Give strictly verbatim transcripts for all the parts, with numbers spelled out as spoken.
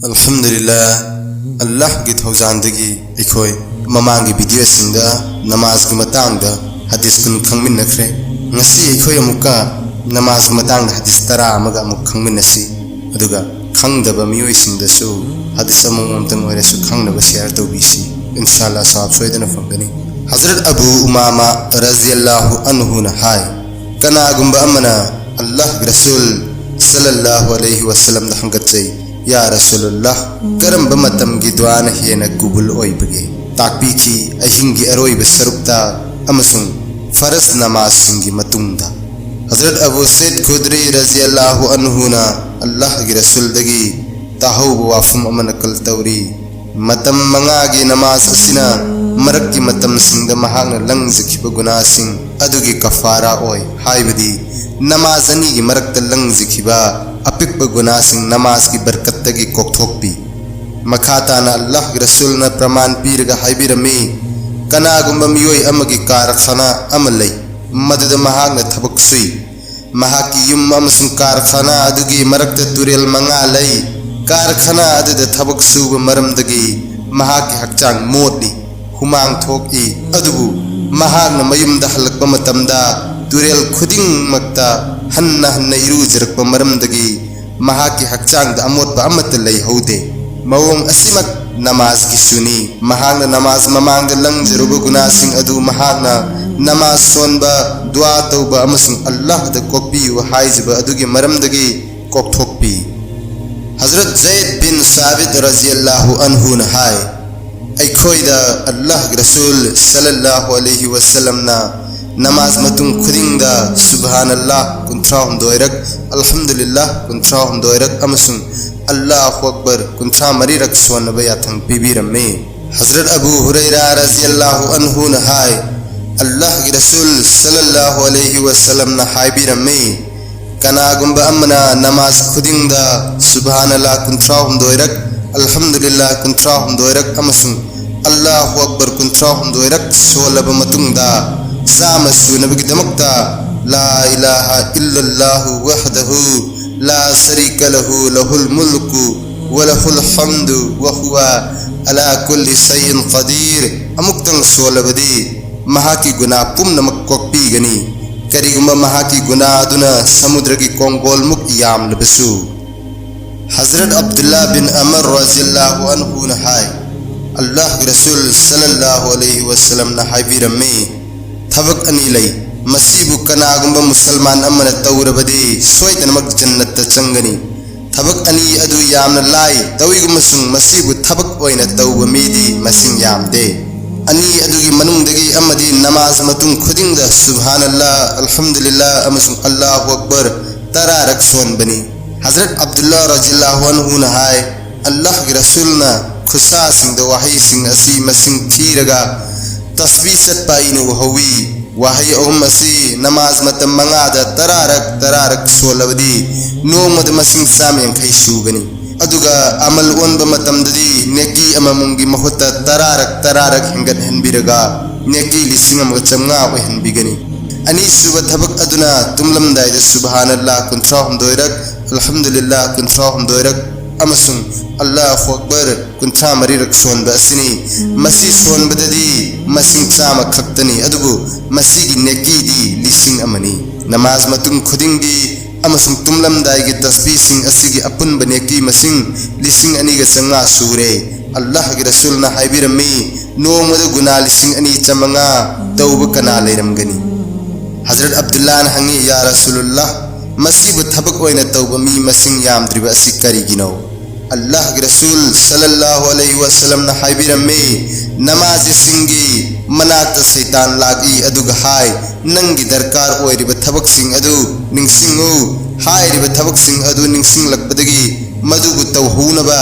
ꯑꯜꯍꯝꯗꯨꯂꯤꯜꯂꯥ, ꯑꯜꯂꯥꯍꯒꯤ ꯊꯧꯖꯥꯜꯗꯒꯤ ꯑꯩꯈꯣꯏ ꯃꯃꯥꯡꯒꯤ ꯚꯤꯗꯤꯑꯣꯁꯤꯡꯗ ꯅꯃꯥꯖꯒꯤ ꯃꯇꯥꯡꯗ ꯍꯗꯤꯁ ꯀꯨꯟ ꯈꯪꯃꯤꯟꯅꯈ꯭ꯔꯦ꯫ ꯉꯁꯤ ꯑꯩꯈꯣꯏ ꯑꯃꯨꯛꯀ ꯅꯃꯥꯖꯒꯤ ꯃꯇꯥꯡꯗ ꯍꯗꯤꯁ ꯇꯔꯥ ꯑꯃꯒ ꯑꯃꯨꯛ ꯈꯪꯃꯤꯟꯅꯁꯤ, ꯑꯗꯨꯒ ꯈꯪꯗꯕ ꯃꯤꯑꯣꯏꯁꯤꯡꯗꯁꯨ ꯍꯗꯤꯁ ꯑꯃꯃꯝꯇꯪ ꯑꯣꯏꯔꯁꯨ ꯈꯪꯅꯕ ꯁꯤꯌꯥꯔ ꯇꯧꯕꯤꯁꯤ꯫ ꯏꯟꯁꯥ ꯑꯜꯂꯥ ꯁꯋꯥꯕ ꯁꯣꯏꯗꯅ ꯐꯪꯒꯅꯤ꯫ ꯍꯖꯔꯠ ꯑꯕꯨ ꯎꯃꯥꯃꯥ ꯔꯖꯤꯌꯜꯂꯥꯍꯨ ꯑꯟꯍꯨꯅ ꯍꯥꯏ, ꯀꯅꯥꯒꯨꯝꯕ ꯑꯃꯅ ꯑꯜꯂꯥꯍꯒꯤ ꯔꯁꯨꯜ ꯁꯜꯂꯜꯂꯥꯍꯨ ꯑꯂꯩꯍꯤ ꯋꯁꯜꯂꯝꯗ ꯍꯪꯒꯠꯆꯩ, "ꯌꯥ ꯔꯁꯨꯂꯨꯜꯂꯥꯍ, ꯀꯔꯝꯕ ꯃꯇꯝꯒꯤ ꯗꯨꯋꯥꯅ ꯍꯦꯟꯅ ꯀꯨꯕꯨꯜ ꯑꯣꯏꯕꯒꯦ?" ꯇꯥꯛꯄꯤꯈꯤ, "ꯑꯍꯤꯡꯒꯤ ꯑꯔꯣꯏꯕ ꯁꯔꯨꯛꯇ ꯑꯃꯁꯨꯡ ꯐꯔꯖ ꯅꯃꯥꯖꯁꯤꯡꯒꯤ ꯃꯇꯨꯡꯗ꯫" ꯍꯖꯔꯠ ꯑꯕꯨ ꯁꯩꯗ ꯈꯨꯗ꯭ꯔꯤ ꯔꯖꯤꯌꯜꯂꯥꯍꯨ ꯑꯟꯍꯨꯅ ꯑꯜꯂꯥꯍꯒꯤ ꯔꯁꯨꯜꯗꯒꯤ ꯇꯥꯍꯧꯕ ꯋꯥꯐꯝ ꯑꯃ ꯅꯀꯜ ꯇꯧꯔꯤ, "ꯃꯇꯝ ꯃꯉꯥꯒꯤ ꯅꯃꯥꯖ ꯑꯁꯤꯅ ꯃꯔꯛꯀꯤ ꯃꯇꯝꯁꯤꯡꯗ ꯃꯍꯥꯛꯅ ꯂꯪꯖꯈꯤꯕ ꯒꯨꯅꯥꯁꯤꯡ ꯑꯗꯨꯒꯤ ꯀꯐꯥꯔꯥ ꯑꯣꯏ, ꯍꯥꯏꯕꯗꯤ ꯅꯃꯥꯖ ꯑꯅꯤꯒꯤ ꯃꯔꯛꯇ ꯂꯪꯖꯈꯤꯕ ꯑꯄꯤꯛꯄ ꯒꯨꯅꯥꯁꯤꯡ ꯅꯃꯥꯖꯒꯤ ꯕꯔꯀꯠꯇꯒꯤ ꯀꯣꯛꯊꯣꯛꯄꯤ꯫" ꯃꯈꯥ ꯇꯥꯅ ꯑꯜꯂꯥꯍꯒꯤ ꯔꯁꯨꯜꯅ ꯄ꯭ꯔꯃꯥꯟ ꯄꯤꯔꯒ ꯍꯥꯏꯕꯤꯔꯝꯃꯤ, "ꯀꯅꯥꯒꯨꯝꯕ ꯃꯤꯑꯣꯏ ꯑꯃꯒꯤ ꯀꯥꯔꯈꯥꯅꯥ ꯑꯃ ꯂꯩ, ꯃꯗꯨꯗ ꯃꯍꯥꯛꯅ ꯊꯕꯛ ꯁꯨꯏ꯫ ꯃꯍꯥꯛꯀꯤ ꯌꯨꯝ ꯑꯃꯁꯨꯡ ꯀꯥꯔꯈꯥꯅꯥ ꯑꯗꯨꯒꯤ ꯃꯔꯛꯇ ꯇꯨꯔꯦꯜ ꯃꯉꯥ ꯂꯩ꯫ ꯀꯥꯔꯈꯥꯅꯥ ꯑꯗꯨꯗ ꯊꯕꯛ ꯁꯨꯕ ꯃꯔꯝꯗꯒꯤ ꯃꯍꯥꯛꯀꯤ ꯍꯛꯆꯥꯡ ꯃꯣꯠꯂꯤ, ꯍꯨꯃꯥꯡ ꯊꯣꯛꯏ, ꯑꯗꯨꯕꯨ ꯃꯍꯥꯛꯅ ꯃꯌꯨꯝꯗ ꯍꯜꯂꯛꯄ ꯃꯇꯝꯗ ꯇꯨꯔꯦꯜ ꯈꯨꯗꯤꯡꯃꯛꯇ ꯍꯟꯅ ꯍꯟꯅ ꯏꯔꯨꯖꯔꯛꯄ ꯃꯔꯝꯗꯒꯤ ꯃꯍꯥꯛꯀꯤ ꯍꯛꯆꯥꯡꯗ ꯑꯃꯣꯠꯄ ꯑꯃꯠꯇ ꯂꯩꯍꯧꯗꯦ꯫ ꯃꯑꯣꯡ ꯑꯁꯤꯃꯛ ꯅꯃꯥꯖꯒꯤꯁꯨꯅꯤ꯫ ꯃꯍꯥꯛꯅ ꯅꯃꯥꯖ ꯃꯃꯥꯡꯗ ꯂꯪꯖꯔꯨꯕ ꯒꯨꯅꯥꯁꯤꯡ ꯑꯗꯨ ꯃꯍꯥꯛꯅ ꯅꯃꯥꯖ ꯁꯣꯟꯕ, ꯗꯨꯋꯥ ꯇꯧꯕ ꯑꯃꯁꯨꯡ ꯑꯜꯂꯥꯍꯗ ꯀꯣꯛꯄꯤꯌꯨ ꯍꯥꯏꯖꯕ ꯑꯗꯨꯒꯤ ꯃꯔꯝꯗꯒꯤ ꯀꯣꯛꯊꯣꯛꯄꯤ꯫" ꯍꯖꯔꯠ ꯖꯩꯗ ꯕꯤꯟ ꯁꯥꯕꯤꯠ ꯔꯖꯤꯌꯜꯂꯥꯍꯨ ꯑꯟꯍꯨꯅ ꯍꯥꯏ, ꯑꯩꯈꯣꯏꯗ ꯑꯜꯂꯥꯍꯒꯤ ꯔꯁꯨꯜ ꯁꯜꯂꯜꯂꯥꯍꯨ ꯑꯂꯩꯍꯤ ꯋꯁꯜꯂꯝꯅ ꯅꯃꯥꯖ ꯃꯇꯨꯡ ꯈꯨꯗꯤꯡꯗ ꯁꯨꯕꯍꯥꯅꯜꯂꯥꯍ ꯀꯨꯟꯊ꯭ꯔꯥ ꯍꯨꯝꯗꯣꯏꯔꯛ, ꯑꯜꯍꯝꯗꯨꯂꯤꯜꯂꯥꯍ ꯀꯨꯟꯊ꯭ꯔꯥ ꯍꯨꯝꯗꯣꯏꯔꯛ ꯑꯃꯁꯨꯡ ꯑꯜꯂꯥꯍꯨ ꯑꯛꯕꯔ ꯀꯨꯟꯊ꯭ꯔꯥ ꯃꯔꯤꯔꯛ ꯁꯣꯟꯅꯕ ꯌꯥꯊꯪ ꯄꯤꯕꯤꯔꯝꯃꯤ꯫ ꯍꯖꯔꯠ ꯑꯕꯨ ꯍꯨꯔꯩꯔꯥ ꯔꯖꯤꯌꯜꯂꯥꯍꯨ ꯑꯟꯍꯨꯅ ꯍꯥꯏ, ꯑꯜꯂꯥꯍꯒꯤ ꯔꯁꯨꯜ ꯁꯜꯂꯜꯂꯥꯍꯨ ꯑꯂꯩꯍꯤ ꯋꯁꯜꯂꯝꯅ ꯍꯥꯏꯕꯤꯔꯝꯃꯤ, "ꯀꯅꯥꯒꯨꯝꯕ ꯑꯃꯅ ꯅꯃꯥꯖ ꯈꯨꯗꯤꯡꯗ ꯁꯨꯕꯍꯥꯅꯜꯂꯥꯍ ꯀꯨꯟꯊ꯭ꯔꯥ ꯍꯨꯝꯗꯣꯏꯔꯛ, ꯑꯜꯍꯝꯗꯨꯂꯤꯜꯂꯥꯍ ꯀꯨꯟꯊ꯭ꯔꯥ ꯍꯨꯝꯗꯣꯏꯔꯛ ꯑꯃꯁꯨꯡ ꯑꯜꯂꯥꯍꯨ ꯑꯛꯕꯔ ꯀꯨꯟꯊ꯭ꯔꯥ ꯍꯨꯝꯗꯣꯏꯔꯛ ꯁꯣꯜꯂꯕ ꯃꯇꯨꯡꯗ ꯆꯥꯝꯃ ꯁꯨꯅꯕꯒꯤꯗꯃꯛꯇ ꯂꯥ ꯏꯂꯥꯍ ꯏꯜꯂꯜꯂꯥꯍꯨ ꯋꯍꯗꯍꯨ ꯂꯥ ꯁꯔꯤꯀ ꯂꯍꯨ ꯂꯍꯨꯜ ꯃꯨꯜꯀꯨ ولَهُ الْحَمْدُ وَهُوَ عَلَى كُلِّ شَيْءٍ قَدِيرٌ꯫ ꯑꯃꯨꯛꯇꯪ ꯁꯣꯜꯂꯕꯗꯤ ꯃꯍꯥꯛꯀꯤ ꯒꯨꯅꯥ ꯄꯨꯝꯅꯃꯛ ꯀꯣꯛꯄꯤꯒꯅꯤ, ꯀꯔꯤꯒꯨꯝꯕ ꯃꯍꯥꯛꯀꯤ ꯒꯨꯅꯥ ꯑꯗꯨꯅ ꯁꯃꯨꯗ꯭ꯔꯒꯤ ꯀꯣꯡꯒꯣꯜꯃꯨꯛ ꯌꯥꯝꯂꯕꯁꯨ꯫ ꯍꯖꯔꯠ ꯑꯕꯗꯨꯜꯂꯥ ꯕꯤꯟ ꯑꯃꯔ ꯔꯖꯤꯌꯜꯂꯥꯍꯨ ꯑꯟꯍꯨꯅ ꯍꯥꯏ, ꯑꯜꯂꯥꯍꯒꯤ ꯔꯁꯨꯜ ꯁꯜꯂꯜꯂꯥꯍꯨ ꯑꯂꯩꯍꯤ ꯋꯁꯜꯂꯝꯅ ꯍꯥꯏꯕꯤꯔꯝꯃꯤ, ꯊꯕꯛ ꯑꯅꯤ ꯂꯩ, ꯃꯁꯤꯕꯨ ꯀꯅꯥꯒꯨꯝꯕ ꯃꯨꯁꯜꯃꯥꯟ ꯑꯃꯅ ꯇꯧꯔꯕꯗꯤ ꯁꯣꯏꯗꯅꯃꯛ ꯖꯟꯅꯠꯇ ꯆꯪꯒꯅꯤ꯫ ꯊꯕꯛ ꯑꯅꯤ ꯑꯗꯨ ꯌꯥꯝꯅ ꯂꯥꯏ, ꯇꯧꯏꯒꯨꯝꯕꯁꯨꯡ ꯃꯁꯤꯕꯨ ꯊꯕꯛ ꯑꯣꯏꯅ ꯇꯧꯕ ꯃꯤꯗꯤ ꯃꯁꯤꯡ ꯌꯥꯝꯗꯦ꯫ ꯑꯅꯤ ꯑꯗꯨꯒꯤ ꯃꯅꯨꯡꯗꯒꯤ ꯑꯃꯗꯤ ꯅꯃꯥꯖ ꯃꯇꯨꯡ ꯈꯨꯗꯤꯡꯗ ꯁꯨꯕꯍꯥꯅꯜꯂꯥ, ꯑꯜꯍꯝꯗꯨꯂꯤꯜꯂꯥ ꯑꯃꯁꯨꯡ ꯑꯜꯂꯥꯍꯨ ꯑꯛꯕꯔ ꯇꯔꯥꯔꯛ ꯁꯣꯟꯕꯅꯤ꯫ ꯍꯖꯔꯠ ꯑꯕꯗꯨꯜꯂꯥ ꯔꯖꯤꯌꯜꯂꯥꯍꯨ ꯑꯟꯍꯨꯅ ꯍꯥꯏ, ꯑꯜꯂꯥꯍꯒꯤ ꯔꯁꯨꯜꯅ ꯈꯨꯠꯁꯥꯁꯤꯡꯗ ꯋꯥꯍꯩꯁꯤꯡ ꯑꯁꯤ ꯃꯁꯤꯡ ꯊꯤꯔꯒ ꯇꯁꯕꯤ ꯆꯠꯄ ꯑꯩꯅ ꯎꯍꯧꯏ꯫ ꯋꯥꯍꯩ ꯑꯍꯨꯝ ꯑꯁꯤ ꯅꯃꯥꯖ ꯃꯇꯝ ꯃꯉꯥꯗ ꯇꯔꯥꯔꯛ ꯇꯔꯥꯔꯛ ꯁꯣꯜꯂꯕꯗꯤ ꯅꯣꯡꯃꯗ ꯃꯁꯤꯡ ꯆꯥꯝꯃ ꯌꯥꯡꯈꯩ ꯁꯨꯒꯅꯤ꯫ ꯑꯗꯨꯒ ꯑꯃꯜ ꯑꯣꯟꯕ ꯃꯇꯝꯗꯗꯤ ꯅꯦꯀꯤ ꯑꯃꯃꯝꯒꯤ ꯃꯍꯨꯠꯇ ꯇꯔꯥꯔꯛ ꯇꯔꯥꯔꯛ ꯍꯦꯟꯒꯠꯍꯟꯕꯤꯔꯒ ꯅꯦꯀꯤ ꯂꯤꯁꯤꯡ ꯑꯃꯒ ꯆꯥꯝꯃꯉꯥ ꯑꯣꯏꯍꯟꯕꯤꯒꯅꯤ꯫ ꯑꯅꯤꯁꯨꯕ ꯊꯕꯛ ꯑꯗꯨꯅ ꯇꯨꯝꯂꯝꯗꯥꯏꯗ ꯁꯨꯕꯍꯥꯅꯜꯂꯥ ꯀꯨꯟꯊ꯭ꯔꯥ ꯍꯨꯝꯗꯣꯏꯔꯛ, ꯑꯜꯍꯝꯗꯨꯂꯤꯜꯂꯥ ꯀꯨꯟꯊ꯭ꯔꯥ ꯍꯨꯝꯗꯣꯏꯔꯛ ꯑꯃꯁꯨꯡ ꯑꯜꯂꯥꯍꯨ ꯑꯛꯕꯔ ꯀꯨꯟꯊ꯭ꯔꯥ ꯃꯔꯤꯔꯛ ꯁꯣꯟꯕ ꯑꯁꯤꯅꯤ꯫ ꯃꯁꯤ ꯁꯣꯟꯕꯗꯗꯤ ꯃꯁꯤꯡ ꯆꯥꯝꯃ ꯈꯛꯇꯅꯤ, ꯑꯗꯨꯕꯨ ꯃꯁꯤꯒꯤ ꯅꯦꯀꯤꯗꯤ ꯂꯤꯁꯤꯡ ꯑꯃꯅꯤ꯫ ꯅꯃꯥꯖ ꯃꯇꯨꯡ ꯈꯨꯗꯤꯡꯒꯤ ꯑꯃꯁꯨꯡ ꯇꯨꯝꯂꯝꯗꯥꯏꯒꯤ ꯇꯁꯕꯤꯁꯤꯡ ꯑꯁꯤꯒꯤ ꯑꯄꯨꯟꯕ ꯅꯦꯀꯤ ꯃꯁꯤꯡ ꯂꯤꯁꯤꯡ ꯑꯅꯤꯒ ꯆꯥꯝꯃꯉꯥ ꯁꯨꯔꯦ꯫ ꯑꯜꯂꯥꯍꯒꯤ ꯔꯁꯨꯜꯅ ꯍꯥꯏꯕꯤꯔꯝꯃꯤ, ꯅꯣꯡꯃꯗ ꯒꯨꯅꯥ ꯂꯤꯁꯤꯡ ꯑꯅꯤ ꯆꯥꯝꯃꯉꯥ ꯇꯧꯕ ꯀꯅꯥ ꯂꯩꯔꯝꯒꯅꯤ? ꯍꯖꯔꯠ ꯑꯕꯗꯨꯜꯂꯥꯅ ꯍꯪꯉꯤ, ꯌꯥ ꯔꯁꯨꯂꯨꯜꯂꯥꯍ, ꯃꯁꯤꯕꯨ ꯊꯕꯛ ꯑꯣꯏꯅ ꯇꯧꯕ ꯃꯤ ꯃꯁꯤꯡ ꯌꯥꯝꯗ꯭ꯔꯤꯕ ꯑꯁꯤ ꯀꯔꯤꯒꯤꯅꯣ? ꯑꯜꯂꯥꯍꯒꯤ ꯔꯁꯨꯜ ꯁꯜꯂꯜꯂꯥꯍꯨ ꯑꯂꯩꯍꯤ ꯋꯁꯜꯂꯝꯅ ꯍꯥꯏꯕꯤꯔꯝꯃꯤ, ꯅꯃꯥꯖꯤꯁꯤꯡꯒꯤ ꯃꯅꯥꯛꯇ ꯁꯩꯇꯥꯟ ꯂꯥꯛꯏ, ꯑꯗꯨꯒ ꯍꯥꯏ, ꯅꯪꯒꯤ ꯗꯔꯀꯥꯔ ꯑꯣꯏꯔꯤꯕ ꯊꯕꯛꯁꯤꯡ ꯑꯗꯨ ꯅꯤꯡꯁꯤꯡꯉꯨ꯫ ꯍꯥꯏꯔꯤꯕ ꯊꯕꯛꯁꯤꯡ ꯑꯗꯨ ꯅꯤꯡꯁꯤꯡꯂꯛꯄꯗꯒꯤ ꯃꯗꯨꯕꯨ ꯇꯧꯍꯧꯅꯕ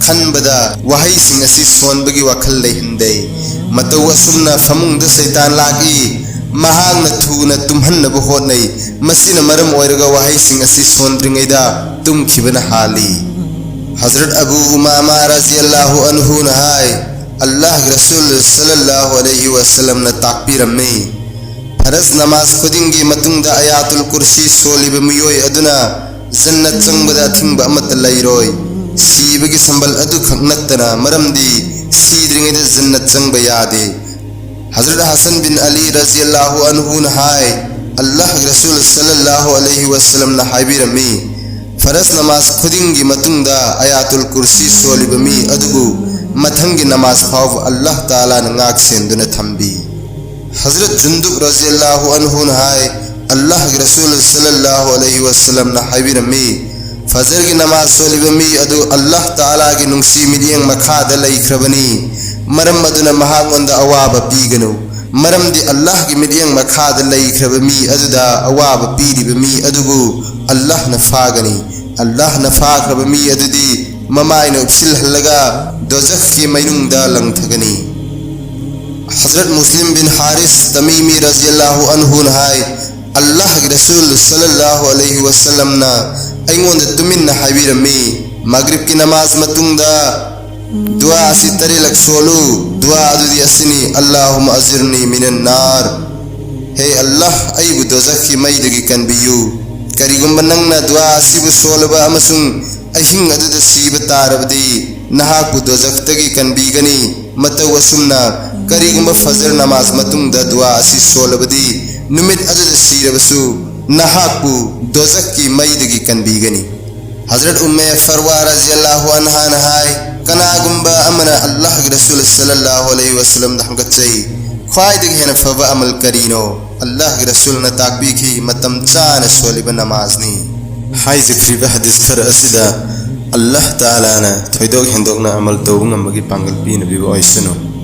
ꯈꯟꯕꯗ ꯋꯥꯍꯩꯁꯤꯡ ꯑꯁꯤ ꯁꯣꯟꯕꯒꯤ ꯋꯥꯈꯜ ꯂꯩꯍꯟꯗꯦ꯫ ꯃꯇꯧ ꯑꯁꯨꯝꯅ ꯐꯃꯨꯡꯗ ꯁꯩꯇꯥꯟ ꯂꯥꯛꯏ꯫ ꯃꯍꯥꯛꯅ ꯊꯨꯅ ꯇꯨꯝꯍꯟꯅꯕ ꯍꯣꯠꯅꯩ꯫ ꯃꯁꯤꯅ ꯃꯔꯝ ꯑꯣꯏꯔꯒ ꯋꯥꯍꯩꯁꯤꯡ ꯑꯁꯤ ꯁꯣꯟꯗ꯭ꯔꯤꯉꯩꯗ ꯇꯨꯝꯈꯤꯕꯅ ꯍꯥꯜꯂꯤ꯫ ꯍꯖꯔꯠ ꯑꯕꯨ ꯎꯃꯥꯃꯥ ꯔꯖꯤꯌꯜꯂꯥꯍꯨ ꯑꯟꯍꯨꯅ ꯍꯥꯏ, ꯑꯜꯂꯥꯍꯒꯤ ꯔꯁꯨꯜ ꯁꯜꯂꯜꯂꯥꯍꯨ ꯑꯂꯩꯍꯤ ꯋꯁꯜꯂꯝꯅ ꯇꯥꯛꯄꯤꯔꯝꯃꯤ, ꯐꯔꯖ ꯅꯃꯥꯖ ꯈꯨꯗꯤꯡꯒꯤ ꯃꯇꯨꯡꯗ ꯑꯌꯥꯇꯨꯜ ꯀꯨꯔꯁꯤ ꯁꯣꯜꯂꯤꯕ ꯃꯤꯑꯣꯏ ꯑꯗꯨꯅ ꯖꯟꯅꯠ ꯆꯪꯕꯗ ꯑꯊꯤꯡꯕ ꯑꯃꯠꯇ ꯂꯩꯔꯣꯏ꯫ ꯁꯤꯕꯒꯤ ꯁꯝꯕꯜ ꯑꯗꯨꯈꯛ ꯅꯠꯇꯅ, ꯃꯔꯝꯗꯤ ꯁꯤꯗ꯭ꯔꯤꯉꯩꯗ ꯖꯟꯅꯠ ꯆꯪꯕ ꯌꯥꯗꯦ꯫ ꯍꯖꯔꯠ ꯍꯁꯟ ꯕꯤꯟ ꯑꯂꯤ ꯔꯖꯤꯌꯜꯂꯥꯍꯨ ꯑꯟꯍꯨꯅ ꯍꯥꯏ, ꯑꯜꯂꯥꯍꯒꯤ ꯔꯁꯨꯜ ꯁꯜꯂꯜꯂꯥꯍꯨ ꯑꯂꯩꯍꯤ ꯋꯁꯜꯂꯝꯅ ꯍꯥꯏꯕꯤꯔꯝꯃꯤ, ꯐꯔꯖ ꯅꯃꯥꯖ ꯈꯨꯗꯤꯡꯒꯤ ꯃꯇꯨꯡꯗ ꯑꯌꯥꯇꯨꯜ ꯀꯨꯔꯁꯤ ꯁꯣꯜꯂꯤꯕ ꯃꯤ ꯑꯗꯨꯕꯨ ꯃꯊꯪꯒꯤ ꯅꯃꯥꯖ ꯐꯥꯎꯕ ꯑꯜꯂꯥꯍ ꯇꯥꯂꯥꯅ ꯉꯥꯛ ꯁꯦꯟꯗꯨꯅ ꯊꯝꯕꯤ꯫ ꯍꯖꯔꯠ ꯖꯨꯟꯗꯨꯕ ꯔꯖꯤꯌꯜꯂꯥꯍꯨ ꯑꯟꯍꯨꯅ ꯍꯥꯏ, ꯑꯜꯂꯥꯍꯒꯤ ꯔꯁꯨꯜ ꯁꯜꯂꯜꯂꯥꯍꯨ ꯑꯂꯩꯍꯤ ꯋꯁꯜꯂꯝꯅ ꯍꯥꯏꯕꯤꯔꯝꯃꯤ, ꯐꯖꯔꯒꯤ ꯅꯃꯥꯖ ꯁꯣꯜꯂꯤꯕ ꯃꯤ ꯑꯗꯨ ꯑꯜꯂꯥꯍ ꯇꯥꯂꯥꯒꯤ ꯅꯨꯡꯁꯤ ꯃꯤꯠꯌꯦꯡ ꯃꯈꯥꯗ ꯂꯩꯈ꯭ꯔꯕꯅꯤ꯫ ꯃꯔꯝ ꯑꯗꯨꯅ ꯃꯍꯥꯛꯉꯣꯟꯗ ꯑꯋꯥꯕ ꯄꯤꯒꯅꯨ, ꯃꯔꯝꯗꯤ ꯑꯜꯂꯥꯍꯒꯤ ꯃꯤꯠꯌꯦꯡ ꯃꯈꯥꯗ ꯂꯩꯈ꯭ꯔꯕ ꯃꯤ ꯑꯗꯨꯗ ꯑꯋꯥꯕ ꯄꯤꯔꯤꯕ ꯃꯤ ꯑꯗꯨꯕꯨ ꯑꯜꯂꯥꯍꯅ ꯐꯥꯒꯅꯤ꯫ ꯑꯜꯂꯥꯍꯅ ꯐꯥꯈ꯭ꯔꯕ ꯃꯤ ꯑꯗꯨꯗꯤ ꯃꯃꯥꯏꯅ ꯎꯞꯁꯤꯜꯍꯜꯂꯒ ꯗꯣꯖꯈꯀꯤ ꯃꯩꯅꯨꯡꯗ ꯂꯪꯊꯒꯅꯤ꯫ ꯍꯖꯔꯠ ꯃꯨꯁꯂꯤꯝ ꯕꯤꯟ ꯍꯥꯔꯤꯁ ꯇꯃꯤꯃꯤ ꯔꯖꯤꯌꯜꯂꯥꯍꯨ ꯑꯟꯍꯨꯅ ꯍꯥꯏ, ꯑꯜꯂꯥꯍꯒꯤ ꯔꯁꯨꯜ ꯁꯜꯂꯜꯂꯥꯍꯨ ꯑꯂꯩꯍꯤ ꯋꯁꯜꯂꯝꯅ ꯑꯩꯉꯣꯟꯗ ꯇꯨꯃꯤꯟꯅ ꯍꯥꯏꯕꯤꯔꯝꯃꯤ, ꯃꯒ꯭ꯔꯤꯕꯀꯤ ꯅꯃꯥꯖ ꯃꯇꯨꯡꯗ ꯗꯨꯋꯥ ꯑꯁꯤ ꯇꯔꯦꯠꯂꯛ ꯁꯣꯜꯂꯨ꯫ ꯗꯨꯋꯥ ꯑꯗꯨꯗꯤ ꯑꯁꯤꯅꯤ, "ꯑꯜꯂꯥꯍꯨꯝꯃ ꯑꯖꯤꯔꯅꯤ ꯃꯤꯅꯟ ꯅꯥꯔ", ꯍꯦ ꯑꯜꯂꯥꯍ, ꯑꯩꯕꯨ ꯗꯣꯖꯈꯀꯤ ꯃꯩꯗꯒꯤ ꯀꯟꯕꯤꯌꯨ꯫ ꯀꯔꯤꯒꯨꯝꯕ ꯅꯪꯅ ꯗꯨꯋꯥ ꯑꯁꯤꯕꯨ ꯁꯣꯜꯂꯕ ꯑꯃꯁꯨꯡ ꯑꯍꯤꯡ ꯑꯗꯨꯗ ꯁꯤꯕ ꯇꯥꯔꯕꯗꯤ, ꯅꯍꯥꯛꯄꯨ ꯗꯣꯖꯈꯇꯒꯤ ꯀꯟꯕꯤꯒꯅꯤ꯫ ꯃꯇꯧ ꯑꯁꯨꯝꯅ, ꯀꯔꯤꯒꯨꯝꯕ ꯐꯖꯔ ꯅꯃꯥꯖ ꯃꯇꯨꯡꯗ ꯗꯨꯋꯥ ꯑꯁꯤ ꯁꯣꯜꯂꯕꯗꯤ, ꯅꯨꯃꯤꯠ ꯑꯗꯨꯗ ꯁꯤꯔꯕꯁꯨ ꯅꯍꯥꯛꯄꯨ ꯗꯣꯖꯈꯀꯤ ꯃꯩꯗꯒꯤ ꯀꯟꯕꯤꯒꯅꯤ꯫ ꯍꯖꯔꯠ ꯎꯝꯃꯦ ꯐꯔꯋꯥ ꯔꯖꯤꯌꯜꯂꯥꯍꯨ ꯑꯟꯍꯥꯅ ꯍꯥꯏ, ꯀꯅꯥꯒꯨꯝꯕ ꯑꯃꯅ ꯑꯜꯂꯥꯍꯒꯤ ꯔꯁꯨꯜ ꯁꯜꯂꯜꯂꯥꯍꯨ ꯑꯂꯩꯍꯤ ꯋꯁꯜꯂꯝꯗ ꯍꯪꯒꯠꯆꯩ, ꯈ꯭ꯋꯥꯏꯗꯒꯤ ꯍꯦꯟꯅ ꯐꯕ ꯑꯃꯜ ꯀꯔꯤꯅꯣ? ꯑꯜꯂꯥꯍꯒꯤ ꯔꯁꯨꯜꯅ ꯇꯥꯛꯄꯤꯈꯤ, ꯃꯇꯝ ꯆꯥꯅ ꯁꯣꯜꯂꯤꯕ ꯅꯃꯥꯖꯅꯤ꯫ ꯍꯥꯏꯖꯈ꯭ꯔꯤꯕ ꯍꯗꯤꯁ ꯈꯔ ꯑꯁꯤꯗ ꯑꯜꯂꯥꯍ ꯇꯥꯂꯥꯅ ꯊꯣꯏꯗꯣꯛ ꯍꯦꯟꯗꯣꯛꯅ ꯑꯃꯜ ꯇꯧꯕ ꯉꯝꯕꯒꯤ ꯄꯥꯡꯒꯜ ꯄꯤꯅꯕꯤꯕ ꯑꯣꯏꯁꯅꯨ꯫